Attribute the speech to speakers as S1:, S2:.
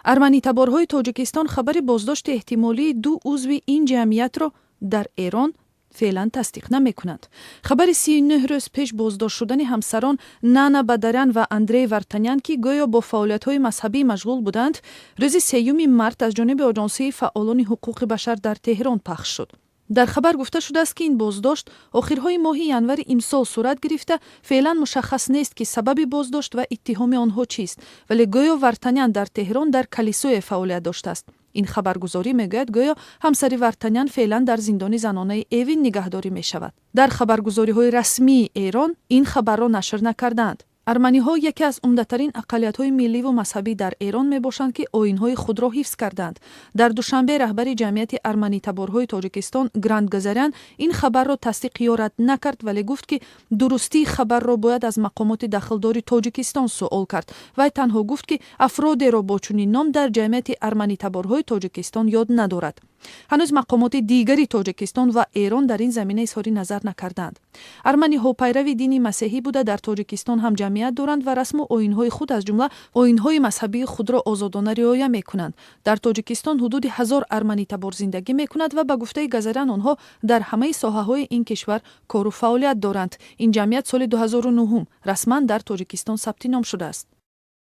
S1: Арманитаборҳои Тоҷикистон хабари боздошти эҳтимолии ду узви ин ҷамъиятро дар Эрон феълан тасдиқ намекунанд. Хабари 39 рӯз пеш боздошт шудани ҳамсарон Нана Бадарян ва Андрей Вартанян, ки гӯё бо фаъолиятҳои мазҳабӣ машғул буданд, рӯзи 3 март аз ҷониби Оҷонсии фаъолони ҳуқуқи башар дар Теҳрон пахш шуд. Дар хабар гуфта шудааст, ки ин боздошт охирҳои моҳи январи имсол сурат гирифта, феълан мушаххас нест, ки сабаби боздошт ва иттиҳоми онҳо чист, вале гӯё Вартанян дар Теҳрон дар калисое фаъолият доштааст. Ин хабаргузорӣ мегӯяд, гӯё ҳамсари Вартанян феълан дар зиндони занонаи Эвин нигаҳдорӣ мешавад. Дар хабаргузориҳои расмии Эрон ин хабарро нашр накардаанд. Арманиҳо яке аз умдатарин ақаллиятҳои милливу мазҳабӣ дар Эрон мебошанд, ки оинҳои худро ҳифз кардаанд. Дар Душанбе раҳбари ҷамъияти арманитаборҳои Тоҷикистон Гранд Газарян ин хабарро тасдиқ ё рад накард, вале гуфт, ки дурустии хабарро бояд аз мақомоти дахлдори Тоҷикистон суол кард. Вай танҳо гуфт, ки афродеро бо чунин ном дар ҷамъияти арманитаборҳои Тоҷикистон ёд надорад. Ҳанӯз мақомоти дигари Тоҷикистон ва Эрон дар ин замина изҳори назар накардаанд. Арманиҳо пайрави дини масеҳӣ буда, дар Тоҷикистон ҳам ҷамъият доранд ва расму оинҳои худ, аз ҷумла оинҳои мазҳабии худро озодона риоя мекунанд. Дар Тоҷикистон ҳудуди 1000 арманитабор зиндагӣ мекунад ва, ба гуфтаи Газарян, онҳо дар ҳамаи соҳаҳои ин кишвар кору фаъолият доранд. Ин ҷамъият соли 2009 расман дар Тоҷикистон сабти ном шудааст.